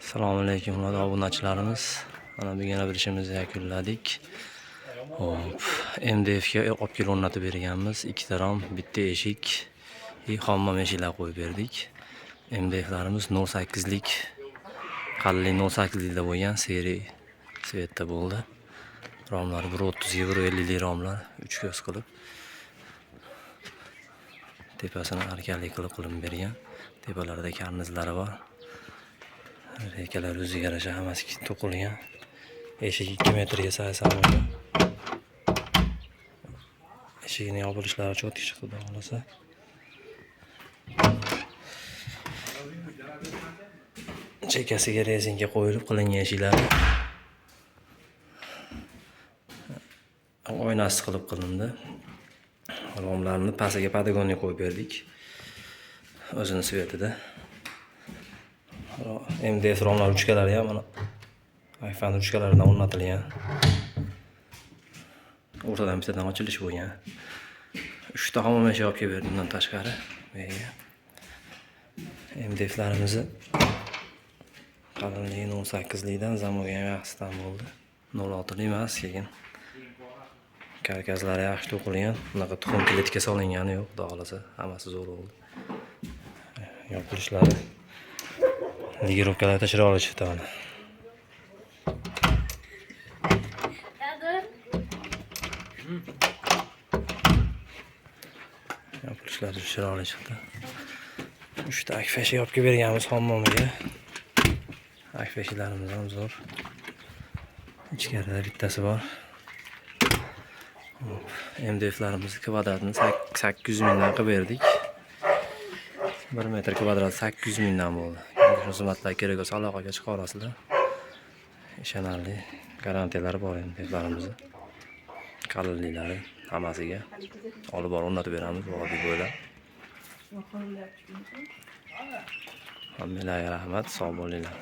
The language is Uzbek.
Assalomu alaykum hurmatli obunachilarimiz. Mana bugun yana bir ishimizni yakunladik. Hop, MDF ga olib kelib o'rnatib berganmiz. Ikkita rom, bitta eshik, и hammom eshiklar qo'yib berdik. MDFlarimiz 0.8 lik, qalinlik 0.8 likda bo'lgan, серый цвет da bo'ldi. Romlar 1.30 ga 1.50 lik romlar, 3 ko'z qilib. Tepasini arkali qilib qilib bergan. Tepalarida karnizlari bor. Reykalar o'ziga yarasha hammasi to'qilgan. Eshik 2 metrga 80 bo'lgan. Eshigini yopilishlari чётко chiqdi, xudo xohlasa. Chekkasiga rezinka qo'yilib qilingan eshiklari. Oynasiz qilib qilindi. Romlarni pastiga подоконник qo'yib berdik. O'zini цвет ida. MDF romlar ruchkalari ham mana iPhone ruchkalaridan o'rnatilgan. O'rtadan bittadan ochilish bo'lgan. 3 ta hammom eshik olib kelib berdim bundan tashqari. Bu yerga. MDFlarimizni qalinligi 0.8 likdan, замок i ham yaxshisidan bo'ldi. 0.6 lik emas, keyin karkazlari yaxshi to'qilgan. Bunaqa tuxum клетка solingani yo'q, xudo xohlasa, hammasi zo'r bo'ldi. Yopilishlari, регулировка lar chiroyli chiqdi mana. Yopilishlari chiroyli chiqdi. 3 ta akfa eshik olib kelib berganmiz hammomiga. Akfa eshiklarimiz ham zo'r. Ichkarida bittasi bor. Hop, MDFlarimizni kvadratini 800 mingdan qilib berdik. 1 metr kvadrat 800 mingdan bo'ldi. Xizmatlar kerak bo'lsa, aloqaga chiqa olasizlar. Ishonarli garantiyalari bor MDFlarimizni. Qalinliklari hammasiga olib borib o'rnatib beramiz vodiy bo'ylab. Hammanglarga rahmat, sog' bo'linglar.